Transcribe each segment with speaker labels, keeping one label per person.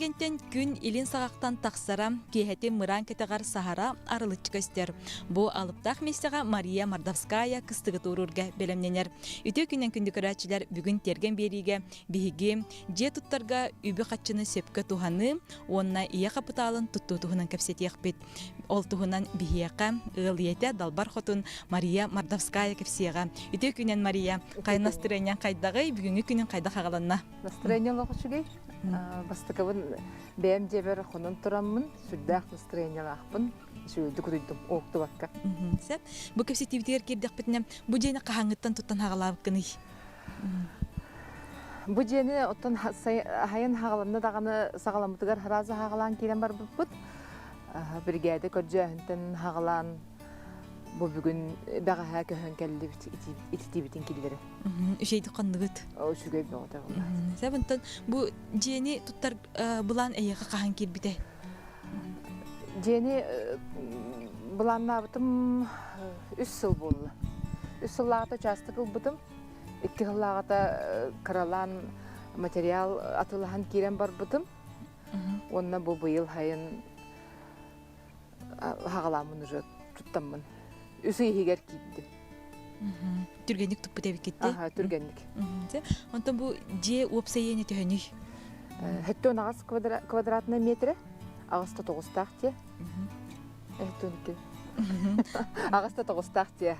Speaker 1: тиэргэнтэн күн илин саҕахтан тахсара, киэһэтин мыраан кэтэҕэр саһара арылыччы көстөр. Бу алыптаах миэстэҕэ Мария Мордовская кыстыгы туоруурга бэлэмнэнэр. Үтүө күнүнэн күндү көрөөччүлэр, бүгүн тиэргэн биэриигэ биһиги дьиэ туттарга үбү-харчыны сөпкө туһаныы уонна ийэ хапытаалын туттуу туһунан кэпсэтиэхпит. Ол туһунан биһиэхэ ыал ийэтэ Далбар Хотун Мария Мордовская кэпсиэҕэ. Үтүө күнүнэн, Мария! Хайа настырыанньаҥ хайдаҕый? Бүгүҥҥү күнүн хайдах аҕаланна?
Speaker 2: Настроение олох үчүгэй. Бастакыбын бэйэм дьиэбэр хонон тураммын, сүрдээх настроениелаахпын. Үчүгэйдик утуйдум, уһуктубакка.
Speaker 1: Сөп. Бу кэпсэтиибитигэр киирдэхпитинэ, бу дьиэни хаһааҥҥыттан туттан хаҕалаабыккыный?
Speaker 2: Бу дьиэни оттон хайан хаҕаланна даҕаны саҕаламмытыгар сразу хаҕалаан киирэн барбыппыт. Биригээдэ көрдьөөһүнтэн хаҕалаан бу бүгүн бэҕэһээ көһөн кэллибит ититиибитин киллэрэн.
Speaker 1: Үчүгэйдик хоннугут?
Speaker 2: Үчүгэй бөҕөтө буолла.
Speaker 1: Сабынтан бу дьиэни туттар былаан эйиэхэ хаһан киирбитэ?
Speaker 2: Дьиэни былааннаабытым үс сыл буолла. Үс сыллааҕыта учаастак ылбытым. Икки сыллааҕыта кыралаан материал атыылаһан киирэн барбытым. Уонна бу быйыл сайын хаҕалааммын уже туттаммын. Үс ый иһигэр киирдим.
Speaker 1: Түргэнник туппут эбиккитти?
Speaker 2: Аха, түргэнник.
Speaker 1: Онтон бу дьиэ уопсай иэнэ төһөнүй?
Speaker 2: 78 квадратный метрэ, аҕыста тоҕустаах дьиэ. Эһэттэн Аҕыста тоҕустаах дьиэ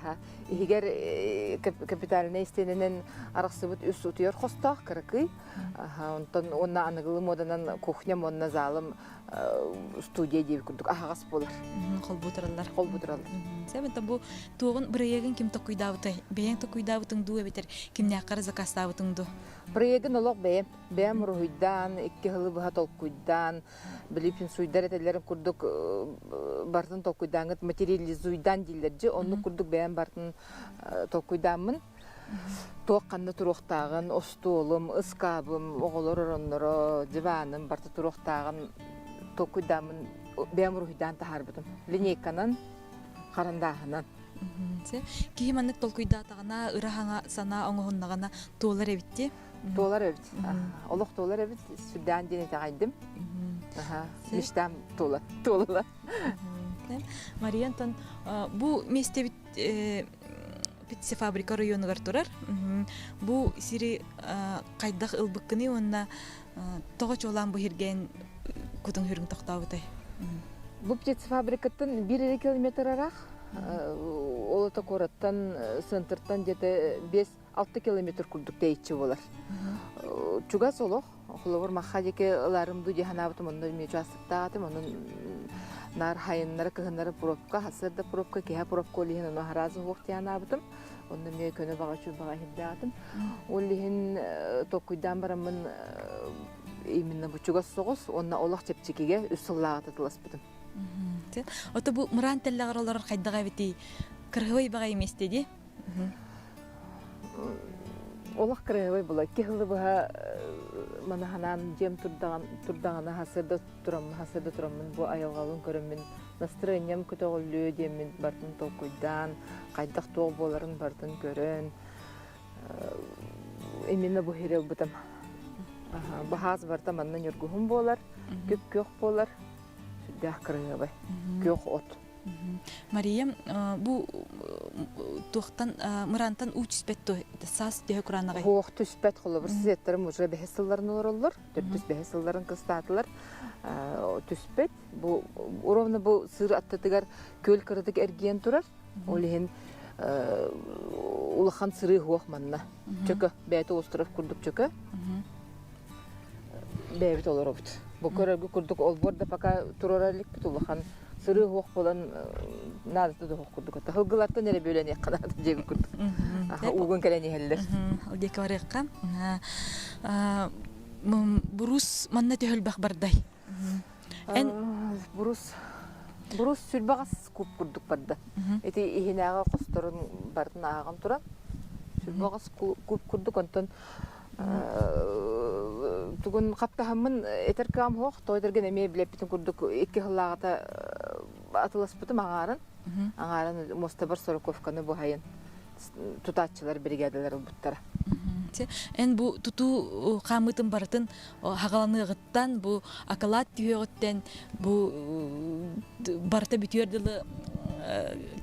Speaker 2: Иһигэр капитальнай истиэнэнэн арахсыбыт үс утуйар хостоох кыракый. Онтон уонна аныгылыы муоданан кухням уонна залым студия диэбит курдук аһаҕас буолар.
Speaker 1: Холбуу тураллар.
Speaker 2: Холбуу тураллар.
Speaker 1: Сэ бу туоҕун бырайыагын ким токуйдаабытай? Бэйэҥ токуйдаабытыҥ дуу эбэтэр кимнээххэ заказтаабытыҥ дуу?
Speaker 2: Проегын олох бэйэм. Бэйэм уруһуйдаан, икки сылы быһа толкуйдаан, били пинсуйдар этэллэрин курдук барытын толкуйдааҥҥыт материализуйдаан дииллэр дьи оннук курдук бэйэм барытын толкуйдааммын туох ханна туруохтааҕын, остуолум, ыскаабым, оҕолор оронноро, диваным барыта туруохтааҕын толкуйдааммын бэйэм уруһуйдаан таһаарбытым. Линейканан, харандааһынан.
Speaker 1: Киһи маннык толкуйдаатаҕына, ыра санаа оҥоһуннаҕына туолар эбит дии.
Speaker 2: Туолар эбит. Олох туолар эбит. Сүрдээн диэн итэҕэйдим. Мечтам туола. Туолла.
Speaker 1: Мария Антон, бу миэстэбит птицефабрика оройуонугар турар. Бу сири хайдах ылбыккыный уонна тоҕо чуолаан бу сиргэн кутуҥ хүрүҥ тохтообутай?
Speaker 2: Бу птицефабрикаттан биир эрэ километр ыраах. Ол это куораттан, центртан где-то 5-6 километр курдук тэйиччи буолар. Чугас олох. Холобур, Маха диэки ыларым дуу дии санаабытым, онно эмиэ учаастактаатым, онон наар хайыннары, кыһыннары пробка, сарсыарда пробка, киэһэ пробка ол иһин ону араас уһуох дии санаабытым. Онно эмиэ көнө баҕа үчүгэй баҕа иһирдээтим. Ол иһин толкуйдаан бараммын именно бу чугас соҕус уонна олох чэпчэкигэ үс сыллааҕыта тыласпытым.
Speaker 1: Ото бу мыраан тэллэҕэр олорор хайдах эбитий? Кырыһыбай баҕайы миэстэ дии.
Speaker 2: Олох кыраһыабай була. Икки сылы быһа манаһанаан дьиэм турдаҕына хасыарда тураммын, хасыарда тураммын бу айылҕабын көрөммүн настырыанньам көтөҕүллүө диэммин барытын толкуйдаан, хайдах туох буоларын барытын көрөн именно бу сири ылбытым. Баһаас барыта манна ньургуһун буолар, күп-күөх буолар, сүрдээх кыраһыабай, күөх от.
Speaker 1: Мария, бу туохтан мырантан уу түспэт дуо? Саас төһө куранаҕай?
Speaker 2: Суох түспэт. Холобур, сиэттэрим уже бэһис сылларын олороллор. Төрдүс бэһис сылларын кыстаатылар. Түспэт. Бу ровно бу сыр аттытыгар күөл кыратык эргийэн турар. Ол иһин улахан сырыы суох манна. Чөкө, бэйэтэ остров курдук чөкө. Бэйэбит олоробут. Бу көрөргө курдук олбуор да пока туруора иликпит улахан сырыы суох буолан наадата да суох курдук. Тахылгылартан эрэ бүөлэниэххэ наада диэбит курдук. Уугун кэлэн иһэллэр.
Speaker 1: Ол диэки барыахха. Бурус манна төһөлбөх бардай?
Speaker 2: Эн бурус бурус сүрбэҕэс куб курдук барда. Ити иһинээҕи хосторун барытын ааҕан туран сүрбэҕэс куб курдук онтон тугун хаптаһаммын этэр кыам суох тоойдоргун эмиэ билэппитин курдук икки сыллааҕыта атыласпытым аҥаарын аҥаарын муостабар сороковканы буһайын тутааччылар биригээдэлэр ылбыттара.
Speaker 1: Эн бу тутуу хаамыытын барытын хагаланыаҕыттан, бу акылаат түһүөҕүттэн, бу барыта бүтүөр дылы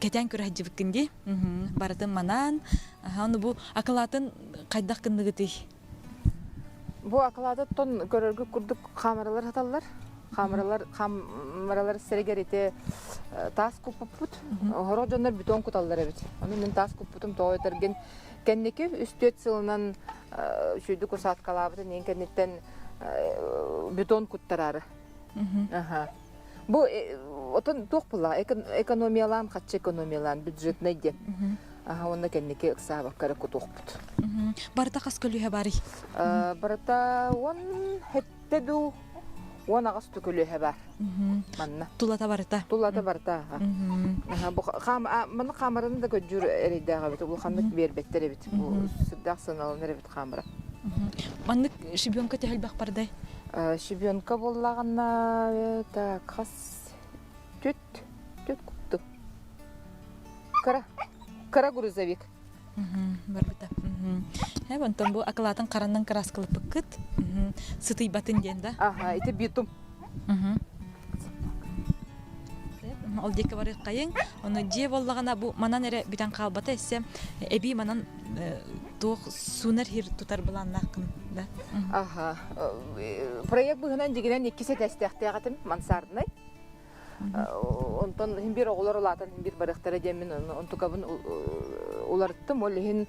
Speaker 1: кэтээн көрө сылдьыбыккын дии. Барытын манаан, ону бу акылаатын хайдах гынныгытый?
Speaker 2: Бу акылаатыттан көрөргө курдук хаамыралар саталлар. Хаамыралар хаамыралар сиригэр ити таас куппуппут. Сорох дьоннор бетон куталлар эбит. Ону мин таас куппутум тоҕо этэргин кэнники үс-түөрт сылынан сүүрдүк усадкалаабытын иһин кэнниттэн бетон куттараары. Бу отон туох буолла экономиялаан хаччы экономиялаан бюджетный диэн. Аха уонна кэнники ыксаабакка эрэ кутуохпут.
Speaker 1: Барыта хас көлүөһэ барый?
Speaker 2: Барыта уон хэттэ дуу 18 көлүөһэ бар. Манна.
Speaker 1: Тулата барыта.
Speaker 2: Тулата барыта. Аха бу маны хаамараны да көдьүүр эрэйдээх эбит. Улаханнык биэрбэттэр эбит. Бу сүрдээх сыаналанар эбит хаамыра.
Speaker 1: Маннык щебенка төһөлбөх бардай?
Speaker 2: Щебенка буоллаҕына так хас түт түт купту. Кыра кыра грузовик.
Speaker 1: Барбыта. Э, онтон бу акылаатын хараннан кырааскалыппыккыт. Сытыйбатын диэн да?
Speaker 2: Аха, ити битум.
Speaker 1: Ол диэки барыаххайыҥ. Ону дьиэ буоллаҕына бу манан эрэ бүтэн хаалбата эссе эбии манан туох суунар хир тутар былааннааххын да?
Speaker 2: Аха. Проект быһынан дьигинэн иккис этээстээхтээх этим мансарднай. Онтон иһин биир оҕолор улаатан иһин биир барыахтара диэммин онтукабын уларыттым. Ол иһин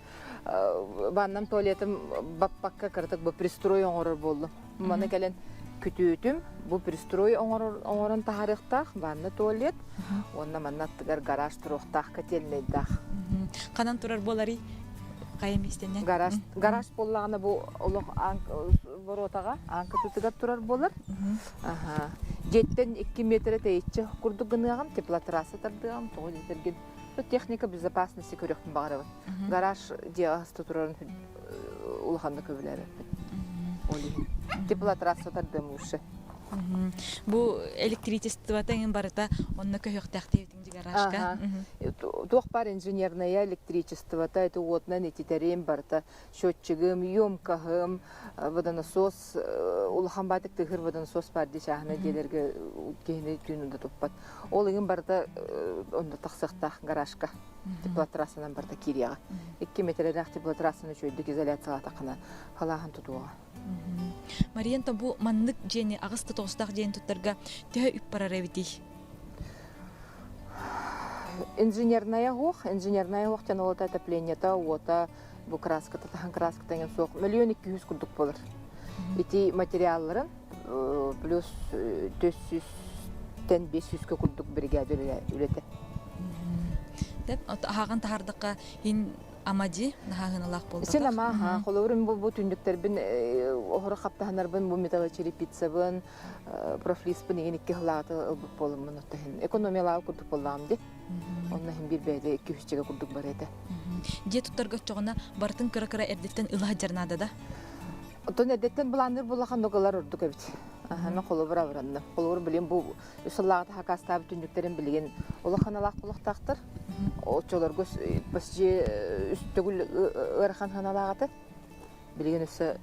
Speaker 2: ваннам туалетым баппакка кыратык бу пристрой оҥорор буоллум. Маны кэлэн күтүөтүм бу пристрой оҥорон таһаарыахтаах ванна туалет уонна манна аттыгар гараж туруохтаах котельнайдаах.
Speaker 1: Ханан турар буоларый? Хайа миэстэнэн?
Speaker 2: Гараж гараж буоллаҕына бу олох боруотаҕа аан кытыытыгар турар буолар. Аха. Дьиэттэн 2 метрэ тэйиччи курдук гыныаҕым, теплотрасса тардыаҕым, тоҕо диэтэргин техника безопасности көрүөхпүн баҕарабын. Гараж дьиэҕэ хаста турарын улаханнык көбүлээбэппин. Ол иһин теплотрасса тардыам лучше.
Speaker 1: Бу электричествота эҥин барыта онно көһүөхтээх диэбитиҥ дии гаражка.
Speaker 2: Туох баар инженерная электричествота, это уотунан ититэрим барыта счетчигым, емкоһым, водонасос улахан баатык тыһыр водонасос баар дии чааһынай дьиэлэргэ киһини түүн да туппат. Ол иһин барыта онно тахсыахтаах гаражка теплотрассанан барыта киириэҕэ. 2 метрэлээх теплотрассаны үчүгэйдик изоляциялаатаххына халааһын тутуоҕа.
Speaker 1: Мария бу маннык дьиэни аҕыс да тоҕустаах дьиэни туттарга төһө үп барар эбитий?
Speaker 2: Инженерная уох, инженерная уох диэн ол отоплениета, уота, бу краската таһан краската эҥин суох 1 200 000 курдук буолар. Ити материалларын плюс 400-тэн 500-кэ курдук бригада үлэтэ.
Speaker 1: Деп, аһаҕын таһардахха ин амади наһааһыналаах буолбатах.
Speaker 2: Син ама, холобурум бу бу түннүктэрбин оһоро хаптаһанарбын бу металлочерепицабын профлиспын игин икки хылааты ылбыт буоламмын оттоһин экономиялаабы курдук буоллаҕым ди. Онно иһин биир бэйэтэ икки үсчэгэ курдук бар этэ.
Speaker 1: Дьиэ туттарга оччоҕуна барытын кыра-кыра эрдэттэн ыла сылдьар наада да?
Speaker 2: Оттон эрдэттэн былаанныыр буоллахан ылар ордук эбит. Аһана холобур абыранным. Холобур билин бу үс сыллааҕыта хакаастаабыт түннүктэрин билигин улаханалаах булахтаахтар. Оччолорго почти үс төгүл ыарахан ханалаах этэ. Билигин өссө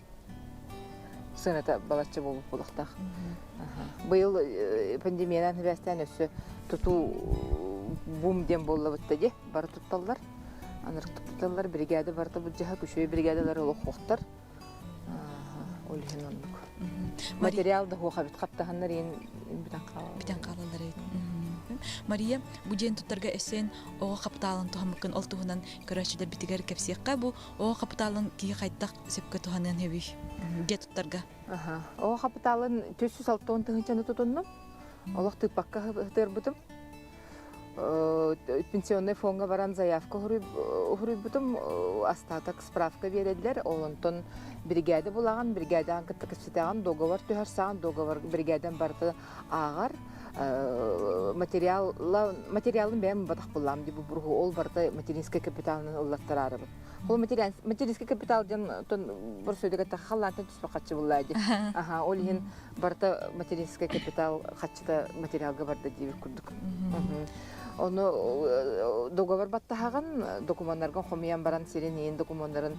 Speaker 2: сыаната балачча буолбут буолуохтаах. Быйыл пандемиянан сибээстээн өссө тутуу бум диэн буоллабытта дии бары тутталлар. Анырык тутталлар, бригада барыта былдьаһа, күчүөй бригадалар олоххохтор. Ол иһин оннук. Материал да хуоха бит хаптаһаннар иин бүтэн хаалаллар.
Speaker 1: Бүтэн хаалаллар эбит. Мария, бу дьиэн туттарга өссөөн оҕо хапытаалын туһаммыккын ол туһунан көрөөччүлэрбитигэр кэпсиэххэ бу Оҕо хапытаалын киһи хайдах сөпкө туһаныан сөбүй? Дьиэ туттарга.
Speaker 2: Оҕо хапытаалын 460 тыһыынчаны тутуннум. Олох тыыппакка ытырбытым. Пенсионный фондга баран заявка уһуруйбутум. Остаток справка биэрэллэр. Ол онтон бригада булаҕын, бригадаҕын кытта кэпсэтэҕин, договор түһэрсэҕин, договор бригадан барыта ааҕар. Материал материалын бэйэм батах буллаам ди бу буруһу ол барыта материнскай капиталынан ыллаттараарыбын. Ол материнский капитал диэн тон борсуйда кытта халлаантан түспэ хаччы буллаа ди. Аха, ол иһин барыта материнский капитал хаччыта материалга барда диир курдук. Ону договор баттаһаҕын, докумуоннаргын хомуйан баран сирин иин докумуоннарын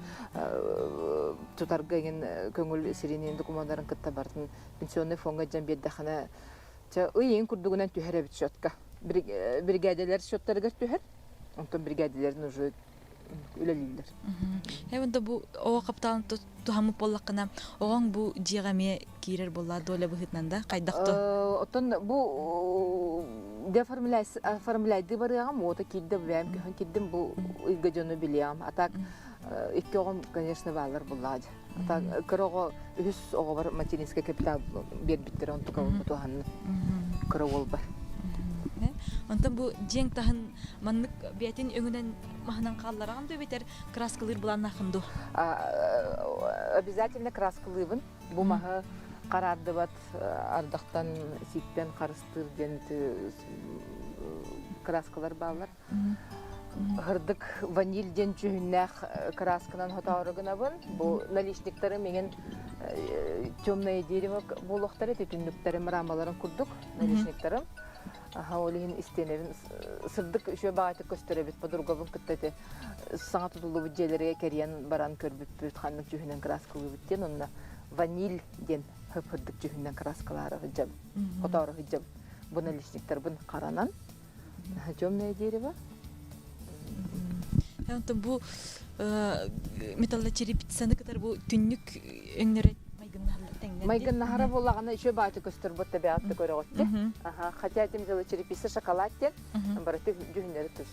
Speaker 2: тутарга иҥин көҥүл сирин иин докумуоннарын кытта бартын пенсионный фондга дьэн биэрдэххинэ чэ ый иин курдугунан түһэр эбит счетка. Биригээдэлэр счеттарыгар түһэр. Онтон биригээдэлэрин уже үлэлииллэр.
Speaker 1: Эбэнтэ бу оҕо капиталын туһаммыт буоллаххына, оҕоҥ бу дьиэҕэ эмиэ киирэр буолла доля быһыытынан да хайдах то?
Speaker 2: Оттон бу оформляйдыы барыаҕым, уота киирдэ, бэйэм көһөн киирдим, бу ыйга дьону билиэҕим. А так икки оҕом, конечно, бааллар буллаҕа дьэ. А так кыра оҕо үһүс оҕобор материнскай капитал биэрбиттэрэ, онтука туһанным кыра уолбар.
Speaker 1: Онтон бу дьиэҥ таһын маннык бэйэтин өҥүнэн маһынан хааллараҕын дуу эбэтэр краскалыыр былааннааххын дуу?
Speaker 2: Обязательно краскалыыбын. Бу маһы хараардыбат ардахтан, сииктэн харыстыыр диэн краскалар бааллар. Һырдык ваниль диэн дьүһүннээх красканан хотоору гынабын. Бу наличниктарым иҥин темное дерево буолуохтара, түннүктэрим рамаларын курдук наличниктарым. Аха, ол иһин истиэнэбин сырдык үчүгэй баҕайытык көстөр эбит. Подругабын кытта ити саҥа тутуллубут дьиэлэргэ кэрийэн баран көрбүппүт, ханнык дьүһүнэн краскалыыбыт диэн. Онно ваниль диэн хып-хырдык дьүһүнэн краскалаара сылдьабын, хотоору сылдьабын. Бу наличниктарбын харанан темное дерево.
Speaker 1: Онтон бу металлочерепицаны кытары бу түннүк өҥнөрө
Speaker 2: Майгыннаһара буоллаҕына еще бааты көстөр буотта бэҕэтте көрөҕүттэ. Аха, хотя этим металлочерепица шоколад диэн барыты дьүһүннэри тус.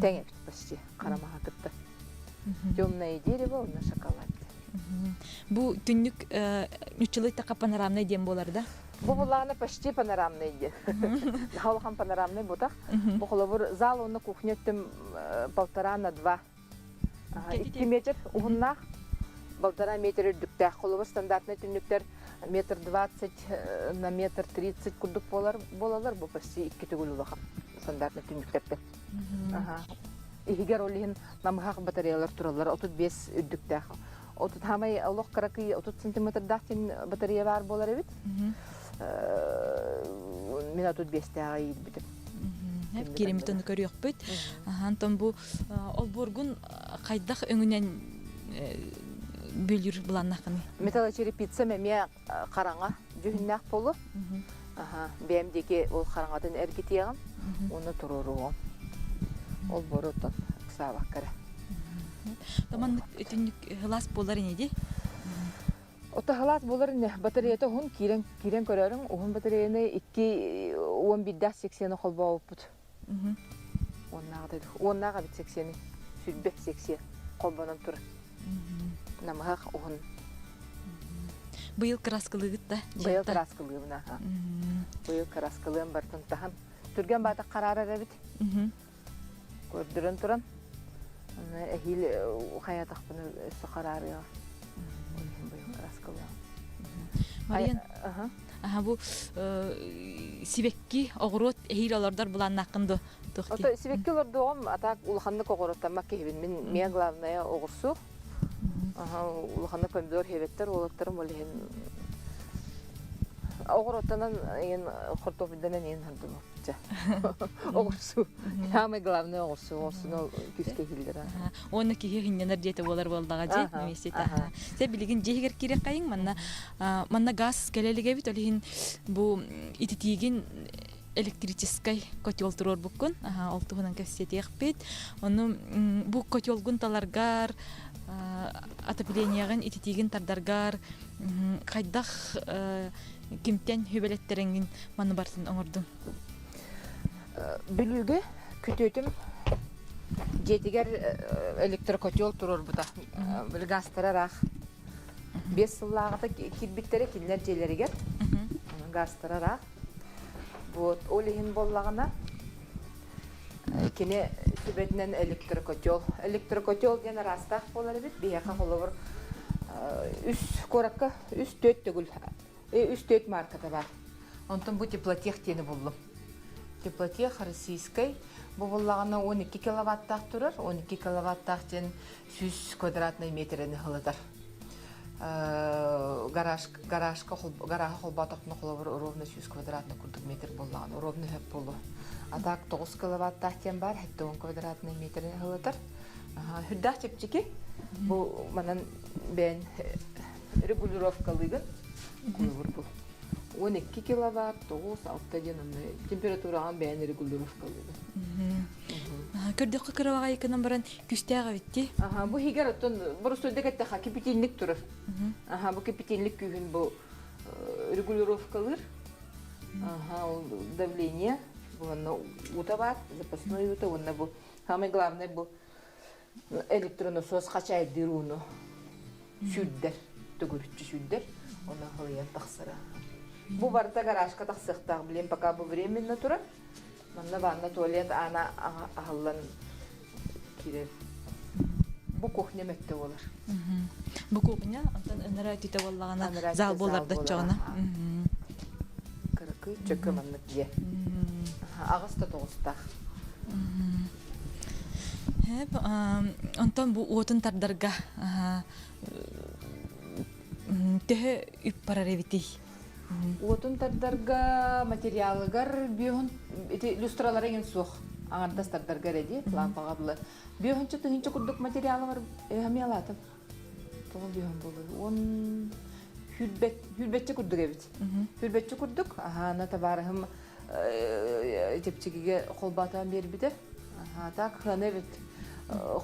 Speaker 2: Тэҥ эбит почти харамаха кытта. Темное дерево, онно шоколад.
Speaker 1: Бу түннүк нуччалыы така панорамный диэн буолар да?
Speaker 2: Бу булаана почти панорамный диэн. Улахан панорамный бутах. Бу холобур зал уонна кухня өттүм полтора на два 2 метр уһуннаах, полтора метр үрдүктээх. Холобур, стандартный түннүктэр метр двадцать на метр тридцать курдук буолар буолалар. Бу почти икки төгүл улахан стандартный түннүктэртэн. Иһигэр ол иһин намыһах батареялар тураллар 35 үрдүктээх. 30 хамай олох кыракый 30 сантиметрдаах диэн батарея баар буолар эбит. Мин 35-тээҕи иирбитим.
Speaker 1: Киримит ону көрүөхпүт. Антон бу олбуоргун хайдах өҥүнэн бүлүр былааннаххыный?
Speaker 2: Металлочерепицам эмиэ хараҥа дьүһүннээх буолу. Бэйэм диэки ол хараҥатын эргитиэҕим уонна туруоруоҕум. Ол боруттан ыксаабакка эрэ.
Speaker 1: Маннык түннүк һылаас буолар ини ди?
Speaker 2: Ото һылаас буолар ини. Батареята уһун киирэн киирэн көрөөрүҥ. Уһун батареяны 2 11-дээх секцияны холбообуппут. Уоннааҕы уоннаах эбит секцияны 20 секция холбонон турар. Намыһах уһун.
Speaker 1: Быйыл кырааскалыыгыт да?
Speaker 2: Быйыл кырааскалыыбын аха. Быйыл кырааскалыам бартын таһан. Түргэн баатах хараарар эбит. Көрдөрөн туран. Эһиил хайатахпын өссө хараарыаҕа. Быйыл кырааскалыам.
Speaker 1: Мариян, аха бу сибэкки оҕуруот эһиил олордор былааннааххын дуо?
Speaker 2: Ото сибэкки олордуоҕум, а так улаханнык оҕуруоттаммат киһибин. Мин миэ главное оҕурсу. Аха, улаханнык помидор хебеттер уолаттарым ол иһин оҕуруоттанан иин хортуопуйданан иин хардым. Оҕурсу. Самое главное оҕурсу. Оҕурсуну күүскэ иһиллэр.
Speaker 1: Уонна киһи хинньэнэр диэтэ буолар буоллаҕа дии миэстэтэ. Сэ билигин дьиэһигэр киириэххэйиҥ манна манна газ кэлэ илигэбит ол иһин бу ититиигин электрическай котел туруорбуккун ол туһунан кэпсэтиэхпит. Ону бу котелгун таларгар отоплениеҕын ититиигин тардаргар хайдах кимтэн сүбэлэттэрэҥҥин маны барытын оҥордуҥ?
Speaker 2: Бүлүүгэ күтүөтүм дьиэтигэр электрокотел туруорбута. Газтара ыраах. 5 сыллааҕыта киирбиттэрэ кинилэр дьиэлэригэр. Газтара ыраах. Вот, ол иһин буоллаҕына, кини сүбэтинэн электрокотел. Электрокотел диэн араастаах буолар эбит. Биһиэхэ холобур үс куоракка үс-түөрт төгүл үс-түөрт марката бар. Онтон бу теплотех диэни буллум. Теплотех российскай. Бу буллаҕына 12 киловаттаах турар. 12 киловаттаах диэн 100 квадратный метрени ылытар. Гараж, гаражка, гарааһы холбоотохпуна холобур ровно 100 квадратный курдук метр буоллаҕына ровно сөп буолуо. А так 9 киловаттаах диэн баар 70 квадратный метрини ылытар. Үрдээх чэпчэки. Бу манан бэйэн регулировкалыыгын. Кулубур бу. 12 киловатт, 9-6 диэн онно температураҕын бэйэн регулировкалыыгын.
Speaker 1: Көрдөххө кыра гынан баран күстээх эбит дии.
Speaker 2: Аха, бу иһигэр оттон боростуойда кэттэхэ кипятильник турар. Аха, бу кипятильник күүһүн бу регулировкалыыр. Аха, ол давление, бу онно уута баар, запасной уута уонна бу самое главное бу электронасос хачайдыыр ууну сүүрдэр, төгүрүччү сүүрдэр, оны халыйан тахсара. Бу барыта гаражка тахсыахтаах, билин пока бу временно турар. Манна ванна туалет аана аһыллан киирэр. Бу кухня мөттө болар.
Speaker 1: Бу кухня, онтон ынара түтэ боллаҕына зал болар доччоҕуна.
Speaker 2: Кыракый чөкө маннык дьиэ. Аҕыс да тоҕустаах.
Speaker 1: Онтон бу уотун тардарга төһө үп барар эбитий?
Speaker 2: Уотун тардарга материалыгар бүөһүн ити люстралара иҥин суох аҥардас тардарга эрэ дии лампаҕа дылы бүөһүнчэ тыһыынча курдук материалы бар эһэмиалаатым тоҕо бүөһүн буолуой уон хүрбэт хүрбэччэ курдук эбит хүрбэччэ курдук аһаана табаарыһым чэпчэкигэ холбоотоон биэрбитэ. Так хана эбит.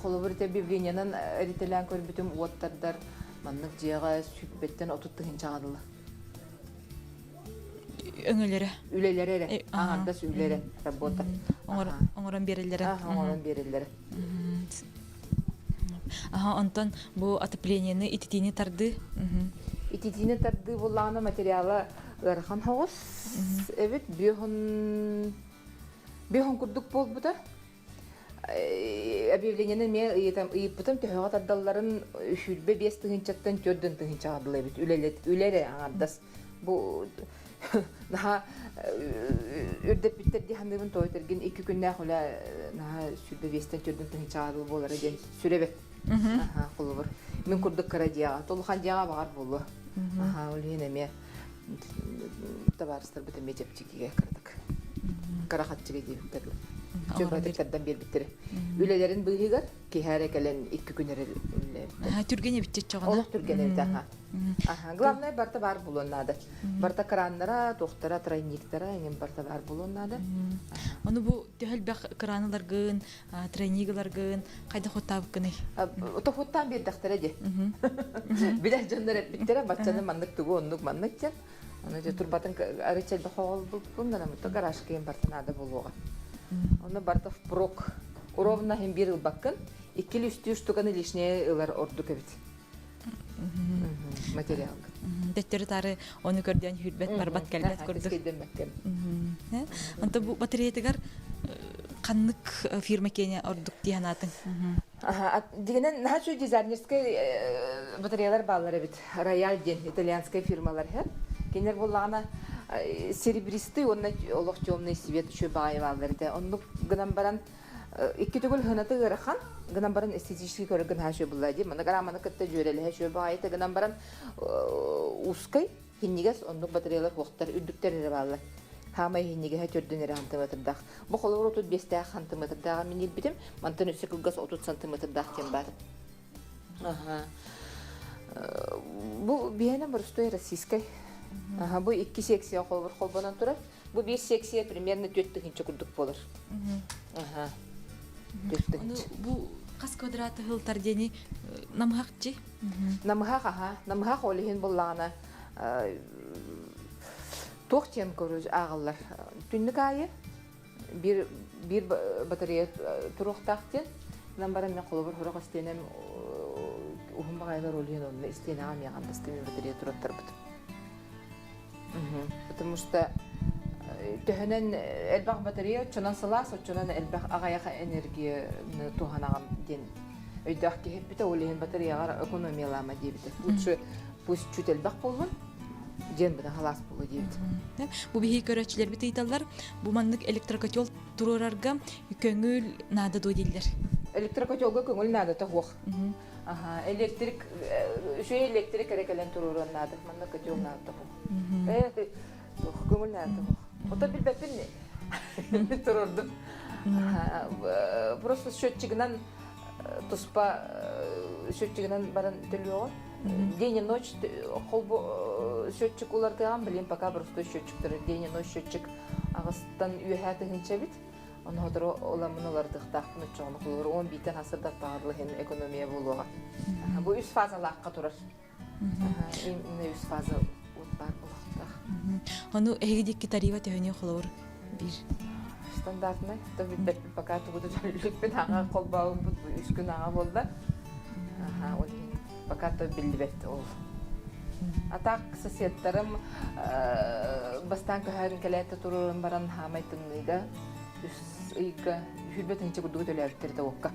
Speaker 2: Холобур ити объявлениенан эритэлээн көрбүтүм уоттардар маннык дьиэҕэ сүүрбэттэн 30 тыһыынчаҕа дылы.
Speaker 1: Өҥөлөрө.
Speaker 2: Үлэлэрэ эрэ. Аҥардас үлэрэ работа.
Speaker 1: Оҥорон биэрэллэрэ.
Speaker 2: Оҥорон биэрэллэрэ.
Speaker 1: Аха, онтон бу отоплениены ититиини тардыы.
Speaker 2: Ититиини тардыы буллаҕына материала ыарахан соҕус эбит. Бүөһүн бүөһүн курдук буолбута. Объявлениены эмиэ ыйыппытым төһөҕө тардалларын 25 тыһыынчаттан 4 тыһыынчаҕа дылы эбит. Үлэ эрэ аҥардас. Бу наһаа үрдэппиттэр дии саныыбын тоҕо этэргин икки күннээх үлэ наһаа 25-тэн 4 тыһыынчаҕа дылы буолара диэн сүрэ бэрт. Холобур, мин курдук кыра дьиэҕэ, улахан дьиэҕэ баҕар буолуо. Аха, ол иһин эмиэ табаарыстарбыт эмиэ чэпчэкигэ кыратык кыра харчыга диэбиттэр. Чөпөтүк тардан биэрбиттэрэ. Үлэлэрин быыһыгар киһи кэлэн икки күн эрэ үлэлээбиттэр.
Speaker 1: Түргэн эбит чоҕуна.
Speaker 2: Олох түргэн эбит, аха. Аха, главное барта баар буолуон наада. Барта краннара, туохтара, тройниктара, эҥин барта баар буолуон наада.
Speaker 1: Ону бу төһө элбэх краналаргын, тройнигаларгын хайдах хуттаабыккыный?
Speaker 2: Тохуттаан биэрдэхтэрэ дии. Билэр дьоннор эппиттэрэ, баччаны маннык тугу оннук маннык диэн. Ону дьэ турбатын арыый элбэх оҕолбуппун, гынан гаражка барта наада буолуоҕа. Ону барта впрок. Ровно иһин биир ылбаккын, иккили үстүү штуканы лишнее ылар ордук эбит. Материалга.
Speaker 1: Төттөрү таары ону көрдөөн хүрбэт барбат кэлбэт курдук. Онто бу батареятыгар ханнык фирма киэнэ ордук дии санаатыҥ?
Speaker 2: Дигинен наһаа үчүгэй дизайнерскай батареялар бааллар эбит. Рояль диэн итальянскай фирмалар иһэр. Кинилэр буоллаҕына серебристый уонна олох темный свет үчүгэй баҕайы бааллар этэ. Оннук гынан баран икки төгүл хынаты ыарахан гынан баран эстетически көрөр гына үчүгэй булла дии. Маны грамманы кытта дьүөрэлэһэ үчүгэй баҕайыта гынан баран узкай хиннигес оннук батареялар хуохтар үрдүктэр эрэ бааллар. Хаамай хиннигеһэ төрдүн эрэ сантиметрдаах. Бу холобур 35 сантиметрдааҕы мин илбитим, мантан өссө кылгас 30 сантиметрдаах диэн баар. Аха. Бу биһиэнэ боростуой российскай. Аха, бу икки секция холобур холбонон турар. Бу биир секция примерно 4 тыһыынча курдук буолар. Аха. 4 тыһыынча.
Speaker 1: Бу хас квадраты ылтар диэни намыһахчы?
Speaker 2: Намыһах, аха. Намыһах ол иһин буллаҕына туох диэн көрү ааҕыллар. Түннүк аайы биир биир батарея туруохтаах диэн. Нам баран мен холобур хорох истиэнэм уһун баҕайылар ол иһин онно истиэнэҕэ миэхэ бастыҥ батарея тураттарбыт. Потому что төһөнөн элбэх батарея оччонон сылаас, оччонон элбэх аҕайах энергияны туһанаҕын диэн өйдөөх киһи эппитэ, ол иһин батареяҕар экономиялаама диэбитэ. Лучше пусть чуть элбэх буоллун. Диэн бына халаас буолуо диэбит.
Speaker 1: Бу биһиги көрөөччүлэрбит ыйыталлар, бу маннык электрокотел туруорарга көҥүл наада дуо дииллэр.
Speaker 2: Электрокотелга көҥүл наадата суох. Аха, электрик, үчүгэй электрик эрэ кэлэн туруоруон наада. Манна котел наадата суох. Э, көҥүл наадата суох. Ото билбэппин туруордум. Просто счетчигынан туспа счетчигынан баран төлүөҕүн. День и ночь холбу счетчик уларытыаҕым, билин пока просто счетчиктары день и ночь счетчик аҕыстан үөһээ тыһыынча эбит. Ону сотору ыламмын уларытыахтаахпын оччоҕуна холобур 11-тэн хасырдат баҕарла иһин экономия буолуоҕа. Бу үс фазалаахха турар. Именно үс фаза от баар буолуохтаах.
Speaker 1: Ону эһиги диэки тарифа төһөнү холобур биир?
Speaker 2: Стандартный. То билбэппин пока тугу да төлүүлүкпүн аҕа холбообуппут бу үс күн аҕа буолла. Аха, ол иһин пока то биллибэт ол. А так соседтарым бастаан көһөрөн кэлээт туруоран баран хаамай тымныыга үс ыйга үһүрбэ тыһыынча курдугу төлөөбүттэр этэ уокка.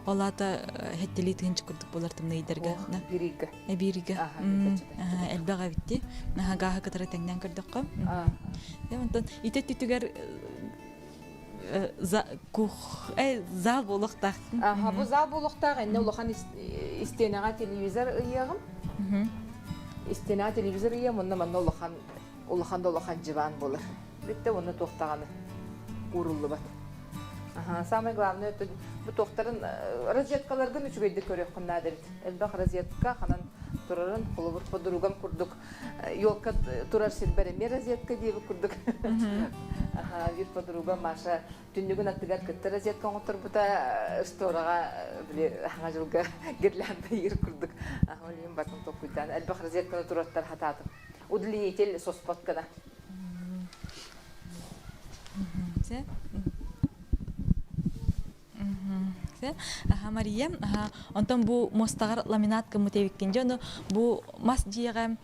Speaker 1: Ол аата хэттилии тыһыынча курдук буолар тымныйдарга.
Speaker 2: Биир ыйга.
Speaker 1: Биир ыйга. Элбэх эбитти. Гааһы кытары тэҥнээн көрдөххө. Онтон ити өттүтүгэр зал буолуохтаах.
Speaker 2: Аха, бу зал буолуохтаах. Инне улахан истиэнэҕэ телевизор ыйыаҕым. Истиэнэҕэ телевизор ыйыам, онно манна улахан улахан да улахан дьыбаан буолар. Бүттэ уонна туох даҕаны ууруллубат. Аха, самое главное, бу туохтарын розеткаларгын үчүгэйдик көрүөххүн наада эбит. Элбэх розетка ханан турарын, холобур, подругам курдук елка турар сирбэр эмиэ розетка диэбит курдук. Аха, биир подруга Маша түннүгүн аттыгар кытта розетка оҥотторбута, штораҕа били хаҥа дьылга гирлянда ыйыыр курдук. Аха, ол иһин бартын толкуйдаан элбэх розетканы тураттар хатаатым. Удлинитель соспот гына.
Speaker 1: Аха, Мария, онтон бу муостаҕар ламинат гыммыт эбиккин дьэ, ону бу мас дьиэҕэ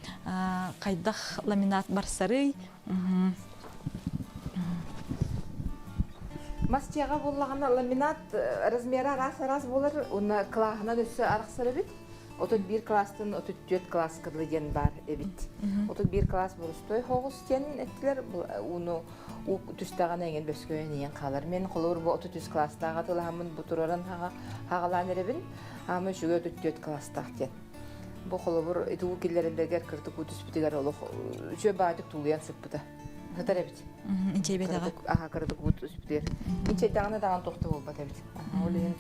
Speaker 1: хайдах ламинат барсарый?
Speaker 2: Мас дьиэҕэ буоллаҕына ламинат размера араас-араас буолар уонна кылааһынан өссө арахсар эбит. 31 кылаастан 34 кылааска дылы диэн баар эбит. 31 кылаас боростуой хоҕус диэн эттилэр. Ууну уу түстэҕинэ эҥин бөскөйөн ийэн хаалар. Мен холобур бу 33 кылаастаах атылаһаммын бу тураран хаҕалаан эрэбин. Аама үчүгэй 34 кылаастаах диэн. Бу холобур ити уу киллэрэллэригэр кырдык уу түспүтүгэр олох үчүгэй баҕайытык тулуйан сыппыта. Сытар эбит.
Speaker 1: Инчэйбэтэҕэ.
Speaker 2: Аха, кырдык уу түспүтүгэр. Инчэйдэҕинэ даҕаны тохто буолбат эбит. Ол иһин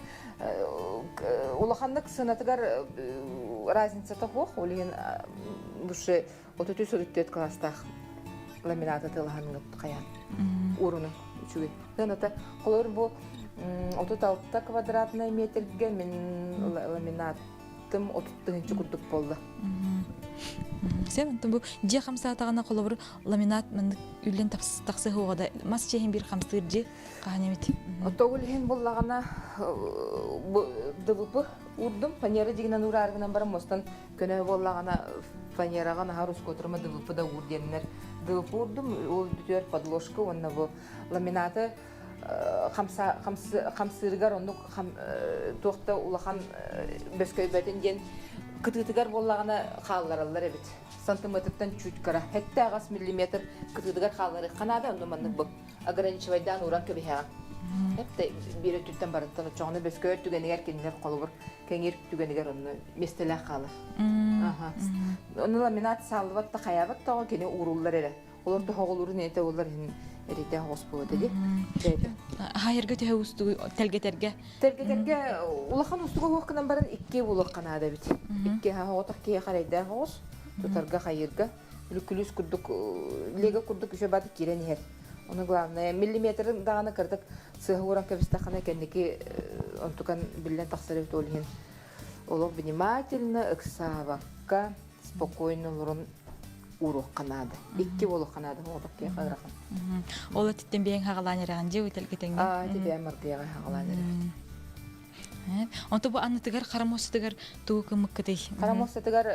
Speaker 2: улаханнык сыанатыгар разницата суох. Ол иһин лучше 33-34 класстаах ламината тылаһан хайаан уурунун үчүгэй. Сыаната холобур бу 36 квадратнай метргэ мин ламинатым 30 тыһыынча курдук буолла.
Speaker 1: Сен онтон бу дьиэ хамсаатаҕына холобур ламинат маннык үллэн тахсыһыаҕа да мас чиэһин биир хамсыыр дьиэ хаһан эмит.
Speaker 2: Оттогул иһин буллаҕына ДВП уурдум фанера дьигинэн уураарыгынан баран мостон көнө буоллаҕына фанераҕа наһаа рускотурма ДВП да уур диэннэр ДВП уурдум ол бүтүөр подложка уонна бу ламинаты хамсыырыгар оннук туох да улахан бөскөйбөтүн диэн кытыытыгар буоллаҕына хааллараллар эбит сантиметртан чуть кыра хэттэ аҕас миллиметр кытыытыгар хаалларыахха наада онно маннык бу ограничивайдаан ууран кэбиһэҕин эптэ биир өттүттэн барыттан оччоҕуна бөскөйөр түгэнигэр кинилэр холобур кэҥиир түгэнигэр онно миэстэлээх хаалар ону ламинат сааллыбат да хайаабат да кини ууруллар эрэ Олор тоһоҕолуурун этэ олар иһин эрийдээх оҕус буолуо дии. Бэйэтэ.
Speaker 1: Хаайарга төһө уустугу тэлгэтэргэ?
Speaker 2: Тэлгэтэргэ улахан уустуга уох гынан баран икки буолуохха наада эбит. Икки оҕотох киһи харайдаах оҕус тутарга хайыырга күлүс курдук лего курдук үсө бат киирэн иһэр. Ону главное миллиметрин даҕаны кырдык сыаһа ууран кэбистэххинэ кэнники онтукан биллэн тахсар эбит ол иһин олох внимательно ыксаабакка спокойно олорон ууруохха наада. Икки буолуохха наада оҕотох киһиэхэ ыарахан.
Speaker 1: Ол өттүттэн бэйэҥ хаҕалаан эрэҕин дьиэ үтэлгитэҥҥин.
Speaker 2: Аа, ити бэйэм аргыйаҕа хаҕалаан эрэбит.
Speaker 1: Онто бу аннытыгар хара муостатыгар тугу кыммыккытый?
Speaker 2: Хара муостатыгар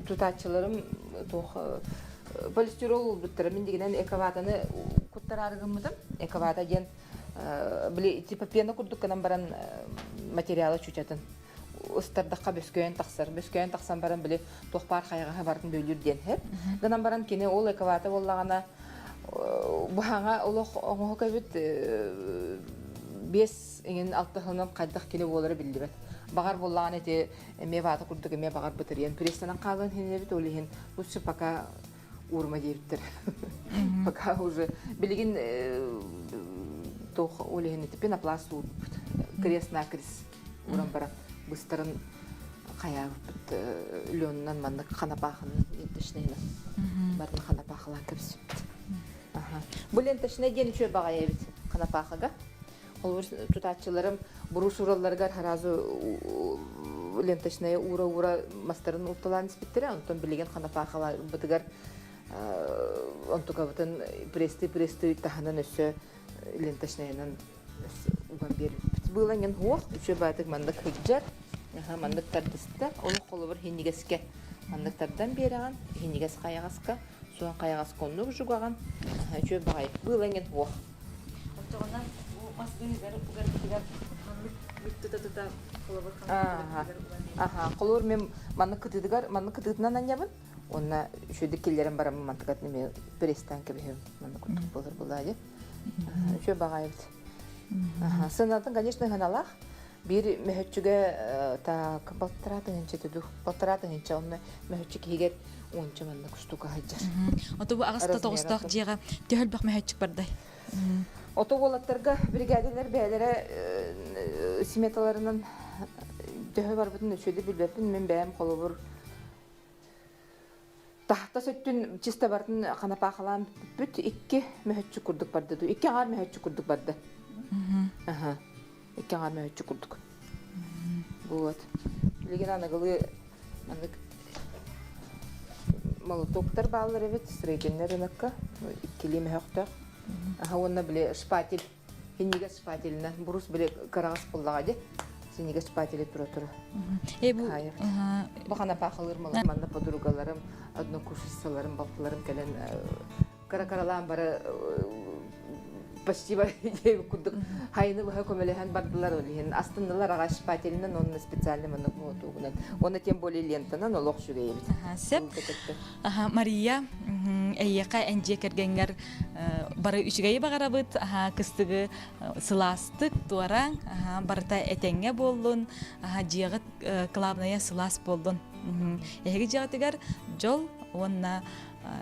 Speaker 2: тутааччыларым туох полистирол ылбыттара. Мин дигинэн эковатаны куттараары гыммытым. Эковата диэн били типа пена курдук гынан баран материала чучатын. ыстардахха бөскөйөн тахсар. Бөскөйөн тахсан баран били туох баар хайаҕаһы барытын бүөлүүр диэн иһэр. Гынан баран кини ол эковата буоллаҕына быһаҥа олох оҥоһук эбит биэс иҥин алтыһынан хайдах кини буолара биллибэт. Баҕар буоллаҕына ити эмиэ вата курдук эмиэ баҕар бытырыйан престанан хаалан иһин эбит ол иһин лучше пока уурма диэбиттэр. Пока уже билигин туох ол иһин ити пенопласт уурбут. Крест-накрест уран баран быстарын хайаабыппыт ленунан маннык ханапаахынан ленточнайынан барын ханапаахалаан кэбиспиппит. Бу ленточнай диэн үчүгэй баҕайы эбит ханапаахага. Холобур тутааччыларым буруус ууралларыгар сразу ленточная уура-уура мастарын уурталаан испиттэрэ. Онтон билигин ханапаахаларбытыгар онтукабытын престы-престы таһынан өссө ленточнайынан уган биэрбиппит. Быыла иҥин суох, үчүгэй баҕайытык маннык сылдьар, маннык тардыста. Олох холобур иһинньигэскэ маннык тардан биэрэҕин, иһинньигэс хайаҕаска, суон хайаҕаска оннук жугаҕын. Үчүгэй баҕайы. Быыла иҥин суох.
Speaker 1: Оччоҕуна бу мас быыһыгар угарбытыгар маннык бүк тута-тута холобур ханнык уган
Speaker 2: Аха, холобур мен маннык кытыытыгар маннык кытыытынан анньабын. Уонна үчүгэйдик киллэрэн бараммын мантыкатын эмиэ пресстаан кэбиһэбин. Маннык курдук буолар буолаа дии. Үчүгэй баҕайы эбит. Сыанатын, конечно, ыһаналаах. Биир мөһөччүгэ так балтараа тыһыынча этэ дуу. Балтараа тыһыынча онно мөһөччүк иһигэр уонча маннык штука сылдьар.
Speaker 1: Ото бу аҕыста тоҕустоох дьиэҕэ төһө элбэх мөһөччүк бардай?
Speaker 2: Ото уолаттарга биригээдэлэр бэйэлэрэ сметаларынан төһө барбытын үчүгэйдик билбэппин. Мин бэйэм холобур Тахтас өттүн чисто барытын ханапаахалаан бүппүт икки мөһөччү курдук барда дуу. Икки аҥаар мөһөччү курдук барда. Аха. Икки аҥаар мөһөччү курдук. Вот. Билигин аныгылыы маннык молотоктар бааллар эбит, строительнай рынокка иккилии мөһөхтөөх. Аха уонна били шпатель Синньигэс шпателинэн бурус били кыраҕас буллаҕа дии. Синньигэс шпатели тура-тура.
Speaker 1: Э бу
Speaker 2: Бу ханапаахалыыр манна подругаларым, однокурсницаларым, балтыларым кэлэн кыра-кыралаан бары почти курдук хайыны быһа көмөлөһөн бардылар ол иһин астыннылар аҕа шпателинэн уонна специальный маннык молотугунан уонна тем более лентанан олох үчүгэй эбит.
Speaker 1: Сөп. Мария, эйиэхэ эн дьиэ кэргэҥҥэр бары үчүгэйи баҕарабыт, кыстыгы сылаастык туораҥ, барыта этэҥҥэ буоллун, дьиэҕит кылаабынайа сылаас буоллун. Эһиги дьиэҕитигэр дьол уонна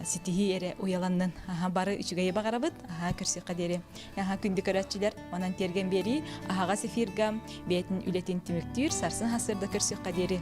Speaker 1: ситиһии эрэ уйаланнын. Бары үчүгэйи баҕарабыт, көрсүөххэ диэри. Күндү көрөөччүлэр, онон тиэргэн биэрии аһаҕас эфирга бэйэтин үлэтин түмүктүүр, сарсын сарсыарда көрсүөххэ диэри.